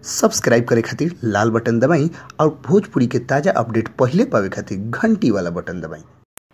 Subscribe करे खातिर लाल button दबाई और भोजपुरी के ताज़ा अपडेट पहिले पावे खातिर घंटी वाला बटन दबाई।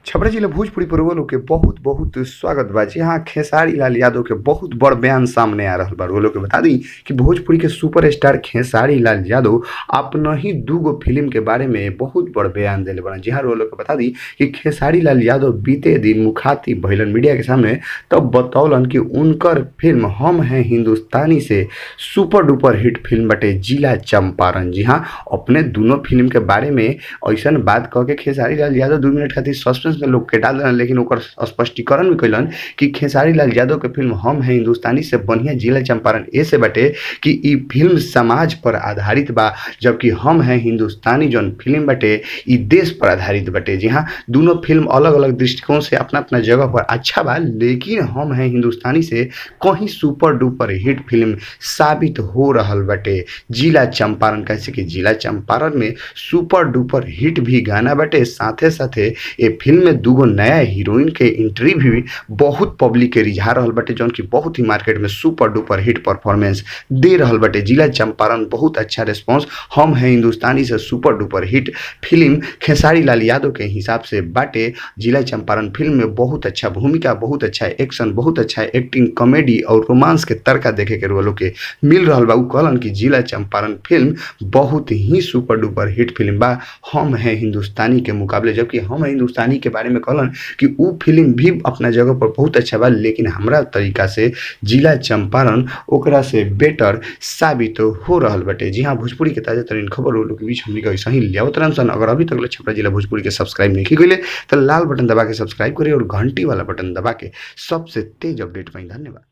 छपरा जिला भोजपुरी पर लोग के बहुत बहुत स्वागत बा। जी हाँ, खेसारी लाल यादव के बहुत बड़ बयान सामने आ रहा बा। लोग के बता दी कि भोजपुरी के सुपरस्टार खेसारी लाल यादव अपना ही दूगो फिल्म के बारे में बहुत बड़ बयान दिले बड़न। जी हाँ, लोग के बता दी कि खेसारी लाल यादव बीते दिन मुखातिब भइलन मीडिया के सामने, तब बतौलन कि उनकर फिल्म हम हैं हिंदुस्तानी से सुपर डुपर हिट फिल्म बटे जिला चंपारण। जी हाँ, अपने दोनों फिल्म के बारे में ऐसा बात कह के खेसारी लाल यादव 2 मिनट खातिर सस्पेंस में लोग के डाल देलन, लेकिन ओकर स्पष्टीकरण भी कैलन कि खेसारी लाल यादव के फिल्म हम हैं हिंदुस्तानी से बढ़िया जिला चंपारण ऐसे बाटे कि ई फिल्म समाज पर आधारित बा, जबकि हम हैं हिंदुस्तानी जौन फिल्म बाटे ई देश पर आधारित बाटे। जी हाँ, दोनों फिल्म अलग अलग दृष्टिकोण से अपना अपना जगह पर अच्छा बा, लेकिन हम हैं हिंदुस्तानी से कहीं सुपर डुपर हिट फिल्म साबित हो रहा बाटे जिला चंपारण। कैसे कि जिला चंपारण में सुपर डुपर हिट भी गाना बाटे, साथे साथे ये फिल्म में दूगो नया हीरोइन के एंट्री भी बहुत पब्लिक के रिझा रहल बाटे, जौन की बहुत ही मार्केट में सुपर डुपर हिट परफॉर्मेंस दे रहल बाटे। जिला चंपारण बहुत अच्छा रिस्पांस हम हैं हिंदुस्तानी से super duper hit film Khesari Lal Yadav के हिसाब से बाटे। जिला चंपारण फिल्म में बहुत अच्छा भूमिका, बहुत अच्छा एक्शन, बहुत अच्छा एक्टिंग, कॉमेडी और रोमांस के तड़का देखे के लोग के मिल रहा बा। कहलन कि जिला चंपारण फिल्म बहुत ही सुपर डुपर हिट फिल्म बा हम हैं हिंदुस्तानी के मुकाबले, जबकि हम हैं हिंदुस्तानी के बारे में कहलन कि उ फिल्म भी अपना जगह पर बहुत अच्छा बा, लेकिन हमरा तरीका से जिला चंपारण ओकरा से बेटर साबित हो रहा बाटे। जी हाँ, भोजपुरी के ताज़ा तरीन खबर लोग के बीच हमनी के ऐसा ही लियावत रहन सन। अगर अभी तक छपरा जिला भोजपुरी के सब्सक्राइब नहीं कइले तो लाल बटन दबा के सब्सक्राइब करी और घंटी वाला बटन दबा के सबसे तेज अपडेट पाई। धन्यवाद।